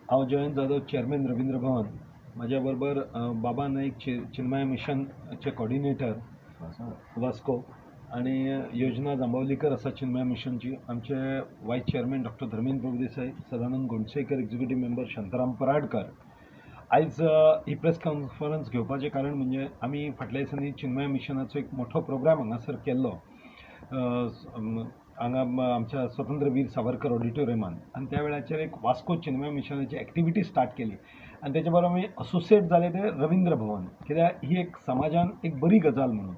हांव जयंत जाधव, चेअरमॅन, रवींद्र भवन. म्हाज्या बरोबर बाबा नाईक, चिन्मय मिशनचे कॉर्डिनेटर वास्को, आणि योजना जांबावलीकर आसा चिन्मय मिशनची. आमचे vice chairman doctor Dharmendra Prabhudesai, Sadanand Gondsekar, executive member Shantaram Paradkar. आयज ही प्रेस कॉन्फरन्स घेवपाचें कारण म्हणजे आमी फाटल्या दिसांनी चिन्मय मिशनाचो एक मोठो प्रोग्राम हांगासर केल्लो, हांगा आमच्या स्वतंत्र वीर सावरकर ऑडिटोरियमान, आनी त्या वेळाचेर एक वास्को चिन्मय मिशनाची एक्टिविटी स्टार्ट केली आनी तेच्या बरोबर आमी असोसिएट जाले ते रवींद्र भवन, कित्याक ही एक समाजान एक बरी गजाल म्हणून.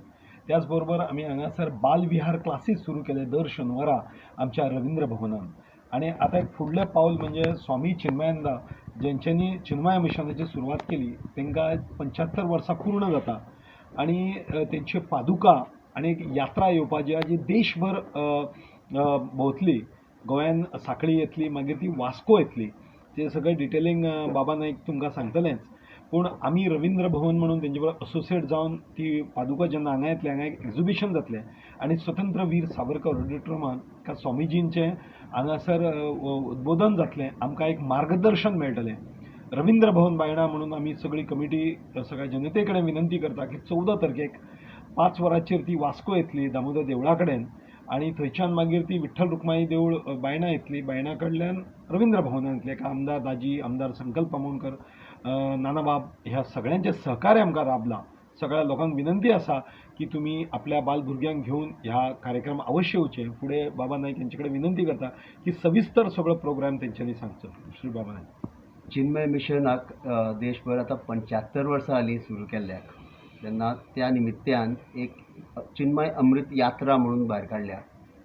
त्याच बरोबर आमी हांगासर बाल विहार क्लासीस सुरू केले दर शेनवारा आमच्या रवींद्र भवनान. आनी आतां एक फुडलें पावल म्हणजे स्वामी चिन्मयानंदा, जेंच्यांनी चिन्मय मिशनाची सुरवात केली, तांकां 75 वर्सां पूर्ण जाता आनी तेंच्यो पादुका आनी एक यात्रा येवपाची आहा, जी देशभर भोंवतली. गोंयान साखळी येतली, मागीर ती वास्को येतली. ते सगळें डिटेलींग बाबा नाईक तुमकां सांगतलेच. पूण आमी रवींद्र भवन म्हणून तेंचे बरोबर असोसिएट जावन ती पादुका जेन्ना हांगा येतली, हांगा एक एक्झिबिशन जातलें आनी स्वतंत्र वीर सावरकर ऑडिटोरियमान स्वामीजींचें हांगासर उद्बोधन जातलें, आमकां एक मार्गदर्शन मेळटलें. रवींद्र भवन बायणा म्हणून आमी सगळी कमिटी सगळ्या जनते कडेन विनंती करता की 14 तारखेक 5 वरांचेर ती वास्को येतली दामोदर देवळा कडेन आनी थंयच्यान मागीर ती विठ्ठल रुक्माई देवूळ बायणा येतली, बायणा कडल्यान रवींद्र भवनान येतली. एका आमदार दाजी, आमदार संकल्प आमोणकर, नानाबाब ह्या सगळ्यांचें सहकार्य आमकां लाबलां. सगळ्या लोकांक विनंती आसा की तुमी आपल्या बाल भुरग्यांक घेवन ह्या कार्यक्रम अवश्य येवचे. फुडें बाबा नाईक यांचे कडेन विनंती करता की सविस्तर सगळो प्रोग्राम तेंच्यांनी सांगचो. श्री बाबा नाईक. चिन्मय मिशनाक देशभर आतां 75 वर्सां जालीं सुरू केल्ल्याक. तेन्ना त्या निमित्त्यान एक चिन्मय अमृत यात्रा म्हणून भायर काडल्या.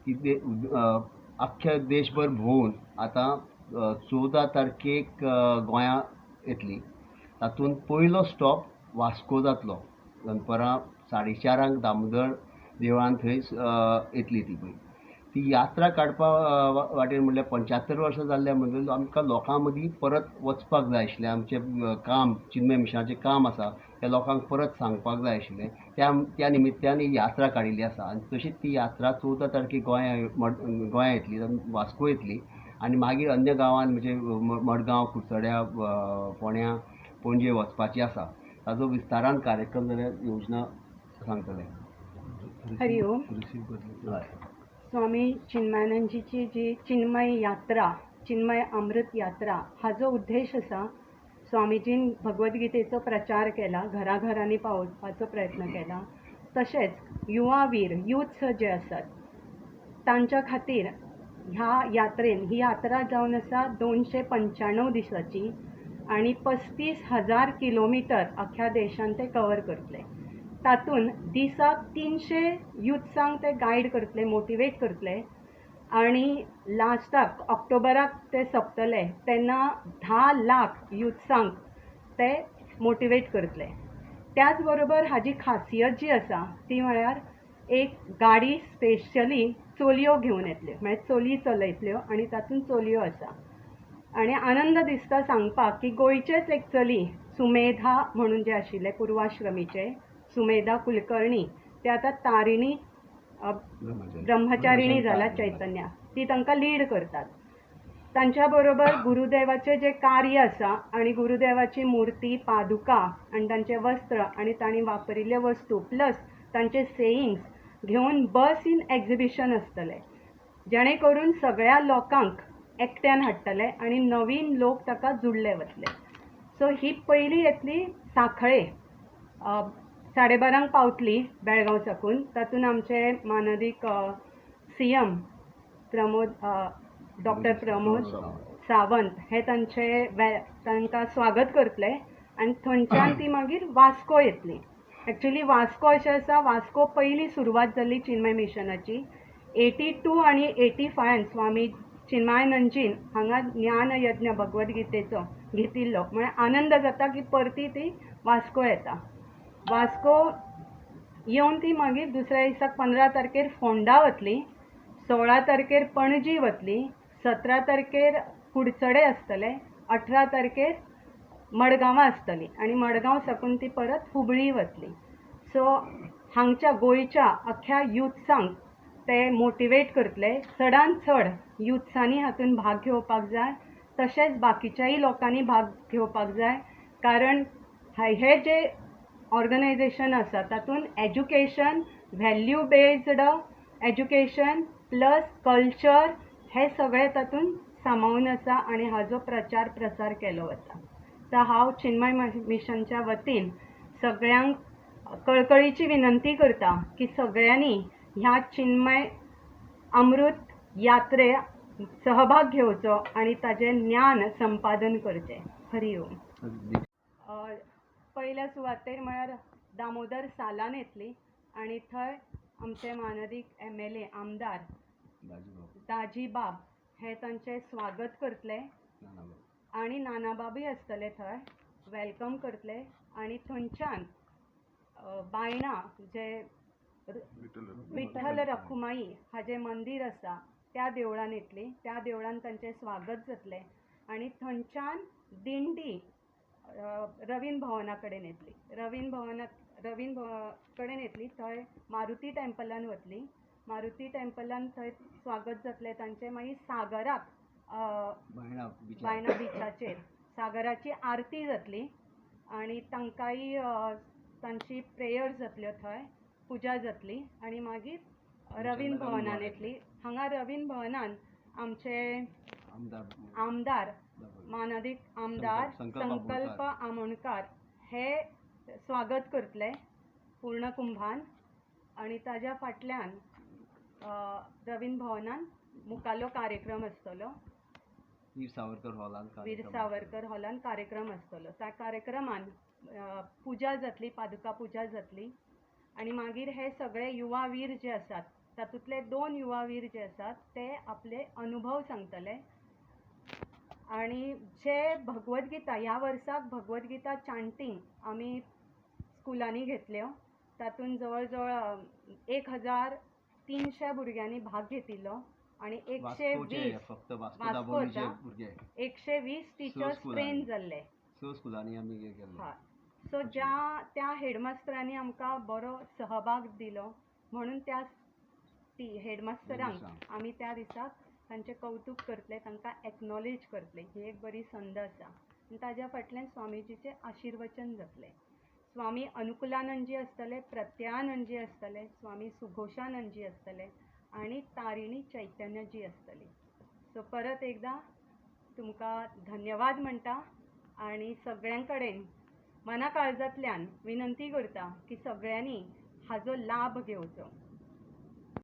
ती आख्ख्या देशभर भोंवून आतां 14 तारखेक गोंया येतली. तातूंत पयलो स्टॉप वास्को जातलो. दनपरां 4:30 दामोदर देवळान थंय येतली ती. पळय, ती यात्रा काडपा वाटेर म्हणल्यार 75 वर्सां जाल्ल्या म्हणटकीर आमकां लोकां मदीं परत वचपाक जाय आशिल्लें. आमचें काम, चिन्मय मिशनाचें काम आसा तें लोकांक परत सांगपाक जाय आशिल्लें. त्या त्या निमित्त्यान ही यात्रा काडिल्ली आसा आनी तशीच ती यात्रा 14 तारखेक गोंया गोंया येतली, वास्को येतली आनी मागीर अन्य गांवांत म्हणजे मडगांव, कुडचड्या, फोंड्यां, पणजे वचपाची आसा. ताजो विस्तारान कार्यक्रम जाल्यार योजना सांगतले. हरि ओम. स्वामी चिन्मयानंदजीची जी चिन्मय यात्रा, चिन्मय अमृत यात्रा, हाजो उद्देश आसा, स्वामीजीन भगवद्गीतेचो प्रचार केला, घराघरांनी पावोवपाचो प्रयत्न केला. तशेंच युवा वीर, युथ्स जे आसात तांच्या खातीर ह्या यात्रेन, ही यात्रा जावन आसा 295 दिसाची आनी 35,000 किलोमिटर अख्ख्या देशान ते कवर करतले. तातूंत दिसाक 300 युथ्सांक ते गायड करतले, मोटिवेट करतले आनी लास्टाक ऑक्टोबराक ते सोंपतले तेन्ना 10 लाख युथ्सांक ते मोटिवेट करतले. त्याच बरोबर हाजी खासियत जी आसा ती म्हळ्यार एक गाडी स्पेशली चलयो घेवन येतल्यो, म्हळ्यार चली चलयतल्यो आनी तातूंत चलयो आसा. आनी आनंद दिसता सांगपाक की गोंयचेच एक चली सुमेधा म्हणून जे आशिल्लें पूर्वाश्रमीचें, सुमेधा कुलकर्णी, ते आतां तारिणी ब्रह्मचारिणी जाला चैतन्या, ती तांकां लीड करतात. तांच्या बरोबर गुरुदेवाचें जें कार्य आसा आनी गुरुदेवाची मुर्ती, पादुका आनी तांचें वस्त्र आनी तांणी वापरिल्ले वस्तू प्लस तांचे सेयिंग्स घेवन बस इन एक्झिबिशन आसतलें, जेणे करून सगळ्या लोकांक एकट्यान हाडटले आनी नवीन लोक ताका जुडले वतले. सो ही पयली येतली सांखळे, 12:30 पावतली बेळगांव साकून. तातूंत आमचे मानादीक सीएम प्रमोद, डॉक्टर प्रमोद सावंत हे तांचे तांकां स्वागत करतले आनी थंयच्यान ती मागीर वास्को येतली. एक्चुली वास्को अशें आसा, वास्को पयली सुरवात जाल्ली चिन्मय मिशनाची 82 आनी 85 स्वामी चिन्मयानंदजीन हांगा ज्ञान यज्ञ भगवद्गीतेचो घेतिल्लो. म्हळ्यार आनंद जाता की परती ती वास्को येता. वास्को येवन ती मागीर दुसऱ्या दिसाक 15 तारखेर फोंडा वतली, 16 तारखेर पणजी वतली, 17 तारखेर कुडचडे आसतले, 18 तारखेर मडगांवां आसतली आनी मडगांव साकून ती परत हुबळी वतली. सो हांगच्या गोंयच्या अख्ख्या युथ्सांक ते मोटिवेट करतले. चडान चड युथ्सांनी हातूंत भाग घेवपाक जाय. तशेंच बाकीच्याय लोकांनी भाग घेवपाक जाय, कारण हे जे ऑर्गनायजेशन आसा तातूंत education, value based education plus culture हे सगळें तातूंत सामावून आसा आनी हाजो प्रचार प्रसार केलो वता. तर हांव चिन्मय मिशनच्या वतीन सगळ्यांक कळकळीची विनंती करता की सगळ्यांनी ह्या चिन्मय अमृत यात्रे सहभाग घेवचो आनी ताजें ज्ञान संपादन करचें. हरी ओम. पयल्या सुवातेर म्हळ्यार दामोदर सालान येतली आनी थंय आमचे मानादीक MLA आमदार दाजीबाब हे तांचें स्वागत करतले आनी नानाबाबूय आसतले थंय, welcome करतले. आनी थंयच्यान बायणा जे विठ्ठल रखुमाई हाजें मंदीर आसा त्या देवळान येतली, त्या देवळान तांचें स्वागत जातलें आनी थंयच्यान दिंडी रवींद्र भवना कडेन येतली, रवींद्र कडेन येतली, थंय मारुती टेम्पलान वतली, मारुती टेम्पलान थंय स्वागत जातलें तांचें. मागीर सागराक बायणा बिचाचेर सागराची आरती जातली आनी तांकांय तांची प्रेयर जातल्यो, थंय पुजा जातली आनी मागीर रवींद्र भवनान येतली. हांगा रवींद्र भवनान आमचे आमदार मानादीक आमदार संकल्प आमोणकार हे स्वागत करतले पूर्ण कुंभान आनी ताज्या फाटल्यान रवींद्र भवनान मुखालो कार्यक्रम आसतलो, वीर सावरकर हॉलान कार्यक्रम आसतलो. त्या कार्यक्रमान पुजा जातली, पादुका पुजा जातली आनी मागीर हे सगळे युवा वीर जे आसात तातूंतले 2 युवा वीर जे आसात ते आपले अनुभव सांगतले. आनी जे भगवद्गीता ह्या वर्साक भगवद्गीता चांटींग आमी स्कुलांनी घेतल्यो, तातूंत जवळ जवळ 1300 भुरग्यांनी भाग घेतिल्लो आनी 120 120 टिचर्स ट्रेन जाल्ले. हय, सो ज्या त्या हेडमास्टरांनी आमकां बरो सहभाग दिलो म्हणून त्या हेडमास्टरांक आमी त्या दिसाक तांचें कवतूक करतले, तांकां एक्नॉलेज करतले. ही एक बरी संद आसा आनी ताज्या फाटल्यान स्वामीजीचें आशिर्वचन जातलें. स्वामी अनुकुलानंदजी आसतले, प्रत्यानंदजी आसतले, स्वामी सुघोषानंदजी आसतले आनी तारिणी चैतन्यजी आसतली. सो परत एकदां तुमकां धन्यवाद म्हणटा आनी सगळ्यां कडेन मना काळजांतल्यान विनंती करता की सगळ्यांनी हाजो लाभ घेवचो.